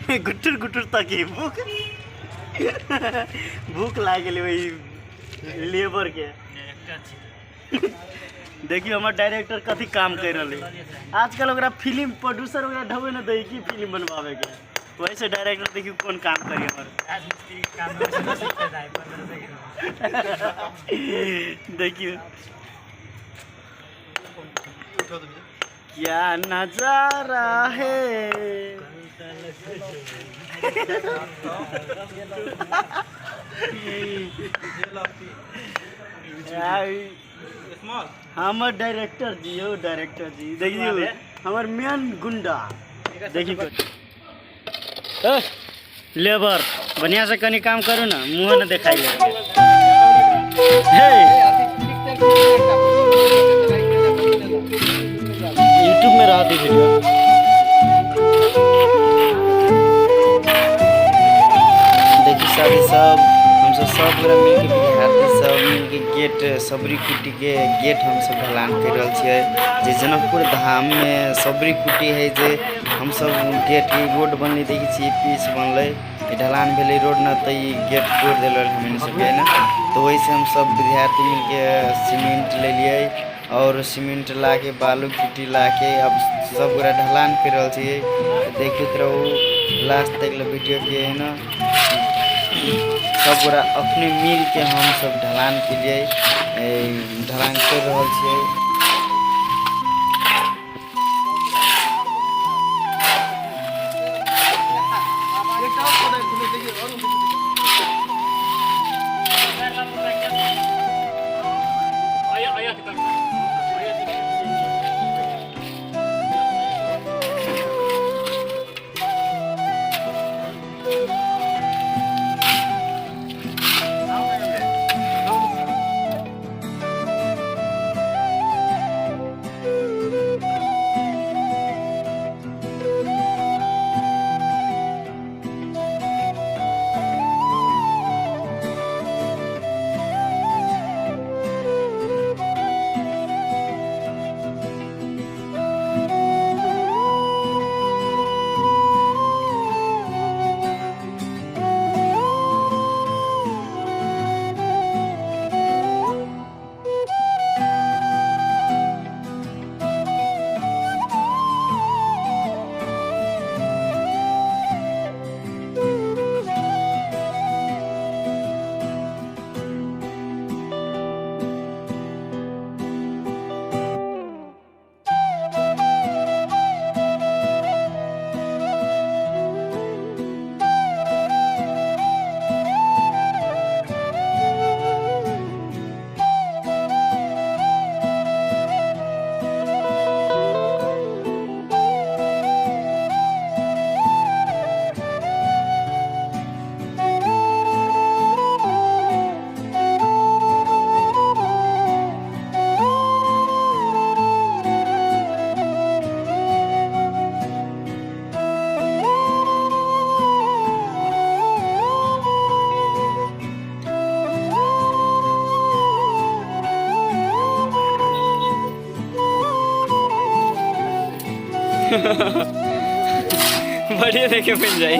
गुटुर गुटुर तकी भूख भूख लागि गेलै ओहि लेबरके। देखियौ हमर डायरेक्टर कथी काम करि रहलै। आजकल ओकरा फिल्म प्रोड्यूसर ओकरा ढबे नहि दै की फिल्म बनबाबैके, वैसे डायरेक्टर देखियौ कोन काम करी हमर। देखियौ क्या नजारा है। हमर डायरेक्टर जी यौ, डायरेक्टर जी देखियौ हमर मेन गुंडा। देखियौ लेबर बढ़िया से कनी काम करू ना, मुँह न देखाई ले। हे यूट्यूब में रहा दी वीडियो। देखी साथी सब, हमसब सब गोरा मिलके विद्यार्थी सब मिलके गेट सबरी कुटी के गेट हमसब ढलान कर रहल छियै जे जनकपुर धाम में सबरी कुटी है जे हमसब गेट रोड बनलै। देखै छियै पीच बनलै, ढलान भेलै रोड न, तऽ ई गेट तोड़ि देलक हमनी सबके ने। तऽ ओहिसँ हमसब विद्यार्थी मिलके सीमेंट लेलियै और सीमेंट लाके बालू गिट्टी लाके अब सब गोरा ढलान कर रहल छियै। देखैत रहू लास्ट तक वीडियो के है ना। सब गोरा अपने मिल के हम सब ढलान केलियै, ढलान कर रहल छियै। बढ़िया देखे मिल जाए।